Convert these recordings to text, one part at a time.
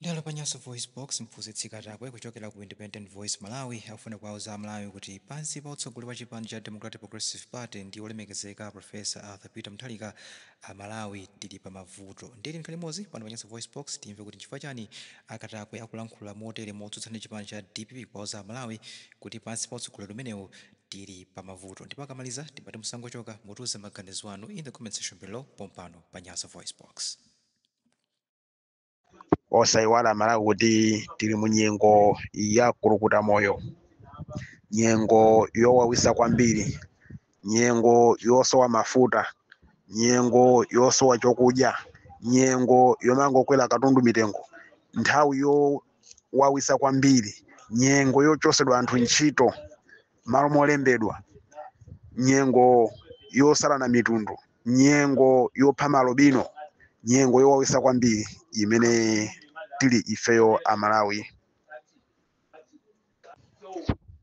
Lero pa Nyasa VoiceBox, mphunzitsi Katakwe kuchokera ku Independent Voice Malawi akufuna kuwauza Amalawi kuti pansi pa utsogoleri wa chipani cha Democratic Progressive Party ndi olemekezeka Professor Arthur Peter Mutharika, Amalawi tili pa mavuto. Ndili nkhani imodzi pano pa Nyasa VoiceBox, timve kuti nchifukwa chani a Katakwe akulankhula motere motsutsana ndi chipani cha DPP, kuwauza Amalawi kuti pansi pa utsogoleri umenewu tili pa mavuto. Ndipo akamaliza timati musangochoka, mutiuze maganizo anu in the comment section below pompano pa Nyasa VoiceBox. Osayiwala Malawi kuti tili mu nyengo ya kulukuta moyo, nyengo yowawisa kwambiri, nyengo yosowa mafuta, nyengo yosowa chokudya, nyengo yomangokwera katundu mitengo, nthawi yowawisa kwambiri, nyengo yochosedwa anthu ntchito malo molembedwa, nyengo yosalana mitundu, nyengo yopha malobino, nyengo yowawisa kwambiri imene tili ifeyo Amalawi.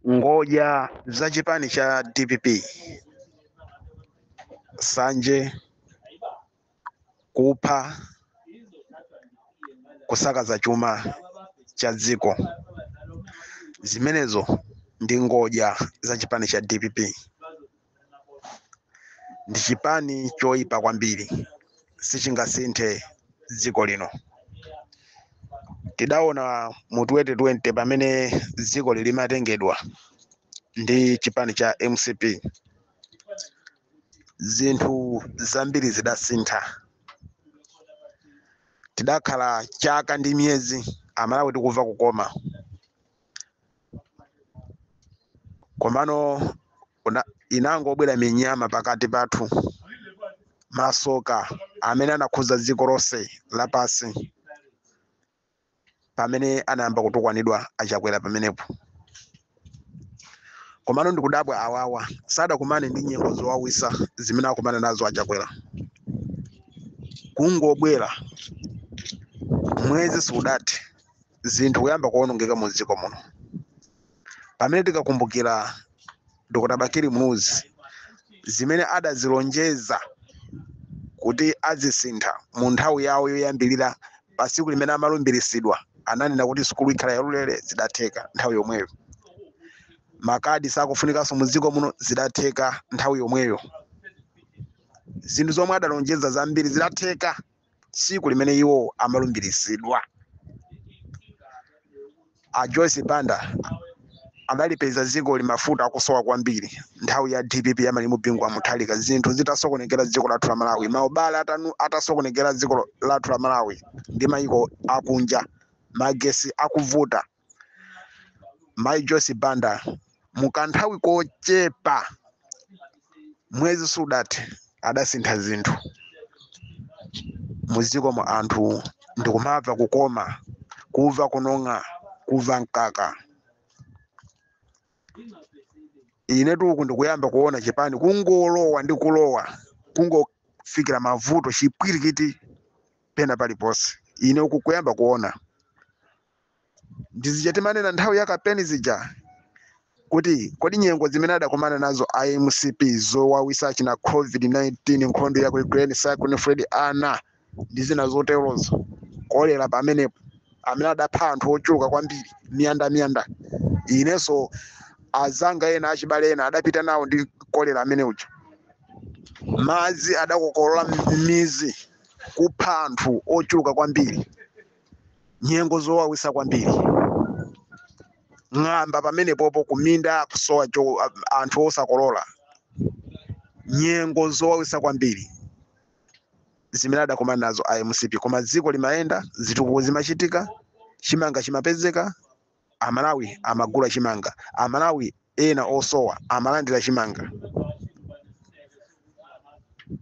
Ngodya za chipani cha DPP: sanje, kupha, kusakaza chuma cha dziko. Zimenezo ndi ngodya za chipani cha DPP. Ndi chipani choyipa kwambiri, sichingasinthe dziko lino. Tidaona mu 2020 pamene dziko limatengedwa ndi chipani cha MCP, zinthu zambiri zidasintha. Tidakhala chaka ndi miyezi Amalawi tikumva kukoma, komano inangobwera minyama pakati pathu, masoka amene anakhuza dziko lonse lapansi, pamene anayamba kutukwanidwa Achakwera pamenepo. Komano ndikudabwa awawa sadakumane ndi nyengo zowawisa zimene akumana nazo Achakwera. Kungobwera mwezi siudathe, zinthu kuyamba kuwonongeka mu dziko muno. Pamene tikakumbukira Dr. Bakili Muluzi, zimene adazilonjeza kuti azisintha mu nthawi yawo yoyambirira, pa tsiku limene amalumbiritsidwa ananena kuti sukulu ikhala yaulere, zidatheka nthawi yomweyo. Makadi sakufunikanso mu dziko muno, zidatheka nthawi yomweyo. Zinthu zomwe adalonjeza zambiri zidatheka tsiku limene iwo amalumbiritsidwa. A Joyce Banda adalipeza dziko limafuta akusowa kwambiri nthawi ya DPP ya malemu Bingu wa Mutharika, zinthu zitasokonekera dziko lathu la Malawi, maubale atasokonekera dziko lathu la Malawi ndi mayiko akunja, magesi akuvuta. Mayi Joyce Banda mukanthawi kochepa, mwezi sudathe, adasintha zinthu muzikomo, anthu ndikumamva kukoma, kumva kunong'a, kumva mkaka. Ine tuku ndikuyamba kuona chipani kungolowa ndi kulowa, kungofikira mavuto, chipwirikiti pena paliponse. Ine uku kuyamba kuona ndizija timanena nthawi ya kapeni zija kuti kodi nyengo zimene adakumana nazo IMCP zowawisa, china COVID-19, nkhondo ya ku Ukraine, Cyclone Freddy, ana ndi zina zoterozo, kolera pamenepo amene adapha anthu ochuluka kwambiri miyanda miyanda. Inenso azanga ena, achibale ena adapita nawo ndi kolera amene uja. Madzi adakokolola mizi, kupha anthu ochuluka kwambiri. Nyengo zowawisa kwambiri, ng'amba pamenepopo, kuminda kusowa cho, anthu osakolola. Nyengo zowawisa kwambiri zimene adakumana nazo IMCP, koma dziko limayenda, zitukuko zimachitika, chimanga chimapezeka, Amalawi amagula chimanga, Amalawi ena osowa amalandira chimanga.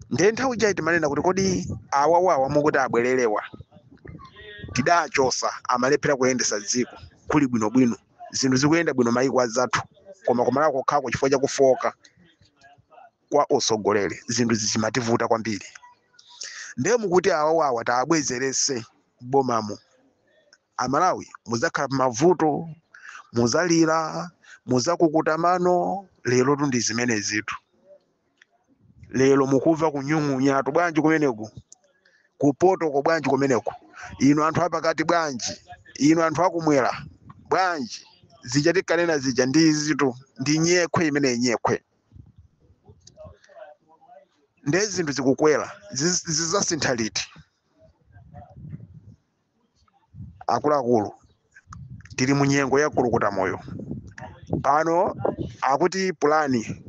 Ndiye nthawi ija timanena kuti kodi awawawa mukuti abwererewa tidachosa, amalephera kuyendesa dziko kuli bwinobwino, zinthu zikuyenda bwino mayiko azathu, koma kumalawi kokhako chifukwa chakufoka kwa utsogoleri zinthu zimativuta kwambiri. Ndiye mukuti awawawa taabwezerese bomamo, Amalawi muzakhala pamavuto, muzalira, muzakukuta mano. Lero tu ndi zimenezitu. Lero mukumva kunyung'unyatu bwanji kumeneku, kupotoko bwanji kumeneku? Inu anthu apakati bwanji? Inu anthu akumwera bwanji? Zija tikanena zija ndi izitu, ndi nyekhwe imene nyekhwe. Nde zinthu zikukwera, zizasintha liti? Akuluakulu, tili mu nyengo ya kulukuta moyo. Pano akuti pulani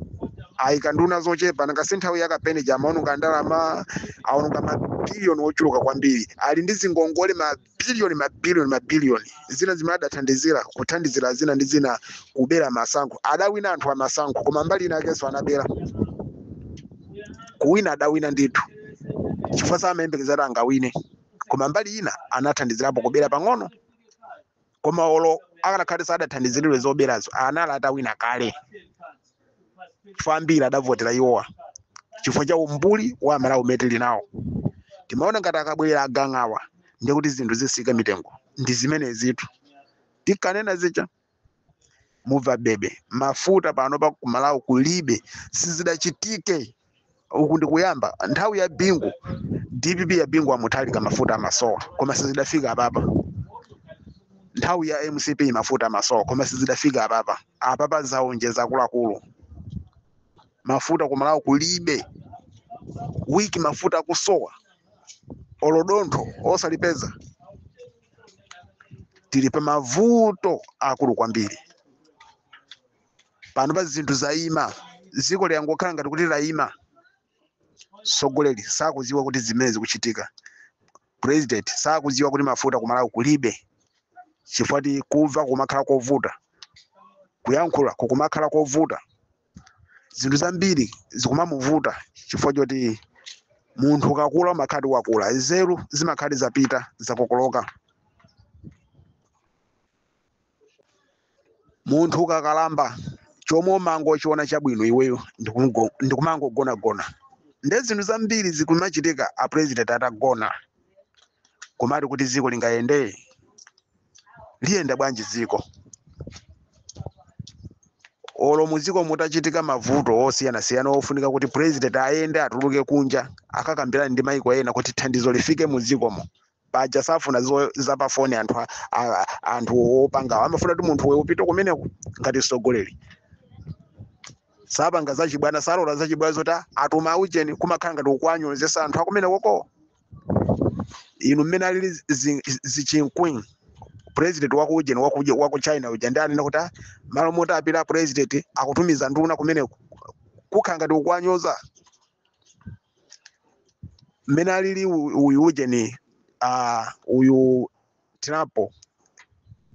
ayika nduna zochepa, nangasi nthawi ya kapeni amaononga ndalama, aononga mabiliyoni ochuluka kwambiri, ali ndi zingongole mabiliyoni mabiliyoni mabiliyoni, zina zimene adathandizira kuthandizira zina ndi zina kubera masankho. Adawina anthu amasankho, koma mbali ina akenso anabera. Kuwina adawina ndithu, chifukwa samayembekeza kuti angawine, koma mbali ina anathandizirapo kubera pang'ono. Koma olo akanakhala sadathandiziridwe zoberazo, anali atawina kale, chifukwa ambiri adavotera iwowa chifukwa cha umbuli wa Amalawi umene tili nawo. Timaona ngati akabwerera agang'awa ndiye kuti zinthu zisika mitengo. Ndi zimene zitu tikanena zija mubva bebe. Mafuta pano pa ku Malawi kulibe, sizidachitike. Uku ndikuyamba nthawi ya Bingu, DPP ya Bingu amuthalika mafuta amasowa, koma sizidafika apapa. Nthawi ya MCP mafuta amasowa, koma sizidafika apapa. Apapa zaonjeza akuluakulu, mafuta ku Malawi kulibe, wiki mafuta akusowa, olodontho osalipeza. Tili pa mavuto akulu kwambiri pano pa zinthu zayima, dziko liyangokhala ngati kuti layima. Mtsogoleri sakudziwa kuti zimene zikuchitika, president sakudziwa kuti mafuta ku Malawi kulibe, chifukwa ti kumva kumakhala kovuta, kuyankhula kukumakhala kovuta, zinthu zambiri zikumamuvuta, chifukwa choti munthu ukakula umakhati wakula, nzeru zimakhati zapita, zakokoloka. Munthu ukakalamba chomwe umangochiona chabwino iweyo ndikumangogonagona. Nde zinthu zambiri zikumachitika a president atagona, komati kuti dziko lingayende, liyenda bwanji dziko? Olo muziko mutachitika mavuto osiyanasiyana ofunika kuti president ayende atuluke kunja akakambirane ndi maiko ena kuti thandizo lifike muzikomo, paja safuna zapafoni. Anthu anthu opangawo amafuna kuti munthu upite kumeneko ngati mtsogoleri. Sapanga zachibwana, salola zachibwana zoti atuma aucheni, kumakhala ngati ukuwanyozesa anthu akumenekoko. Inu mmene alili zichinkwing president waku ujeni waku China uja, ndi anena kuti malo moti apita president akutumiza nduna kumeneko, kukhala ngati ukuwanyoza. Mmene alili uyu ujeni, uyu Trump,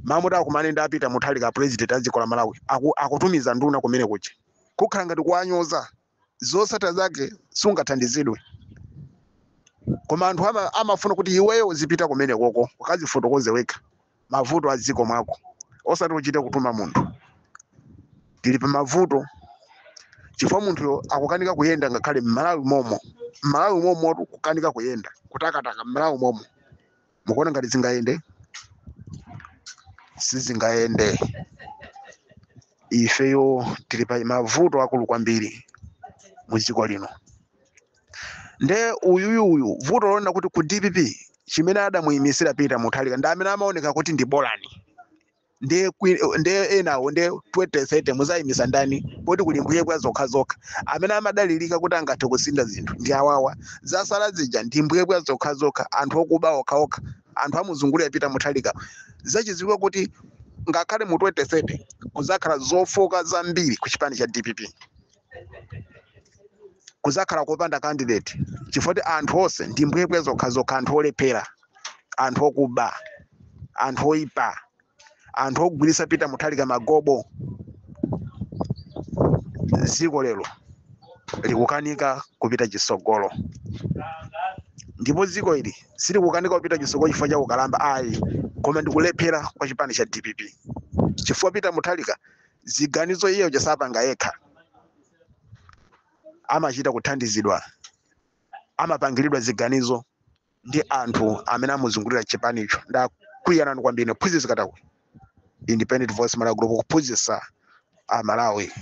mamuti akumane ndi apita Mutharika president a dziko la Malawi, akutumiza nduna kumene kuja, kukhala ngati kuwanyoza, zotsatira zake sungathandizidwe. Koma anthu amafuna kuti iweyo uzipita kumene koko ukazifotokoze wekha mavuto a dziko mwako, osati uchite kutuma munthu. Tili pa mavuto chifukwa munthuyo akukanika kuyenda ngakhale m'Malawi momo, m'Malawi momo kukanika kuyenda, kutakataka m'Malawi momo. Mukuona ngati zingayende? Sizingayende. Ifeyo tili pa mavuto akulu kwambiri mu dziko lino. Nde uyuyuyu vuto lona kuti ku DPP chimene adamuyimisira Peter Mutharika ndi amene amaoneka kuti ndi bolani, nde enawo nde 2030 muzayimisa ndani poti kuli mbwebwa zokhazokha? Amene amadalirika kuti angathe kusintha zinthu ndi awawa, zasala zija ndi mbwebwa zokhazokha, anthu okuba okhaokha, anthu amuzungulira Peter Mutharika. Zachidziwika kuti ngakhale mu 2030 kuzakhala zofoka zambiri ku chipani cha DPP, kuzakhala kopanda candidate, chifukwa kuti anthu onse ndi mbwebwe zokhazokha, anthu olephera, anthu okuba, anthu oipa, anthu ogwirisa Peter Mutharika magobo. Dziko lero likukanika kupita chitsogolo, ndipo dziko ili silikukanika kupita chitsogolo chifukwa cha ukalamba ayi, koma ndikulephera kwa chipani cha DPP, chifukwa Peter Mutharika ziganizo iye uja sapanga yekha, amachita kuthandizidwa, amapangiridwa ziganizo ndi anthu amene amuzungulira chipanicho. Ndakwiyanani kwambiri. Phunzitsi Katakwe, Independent Voice Malawi Group, kuphunzitsa Amalawi.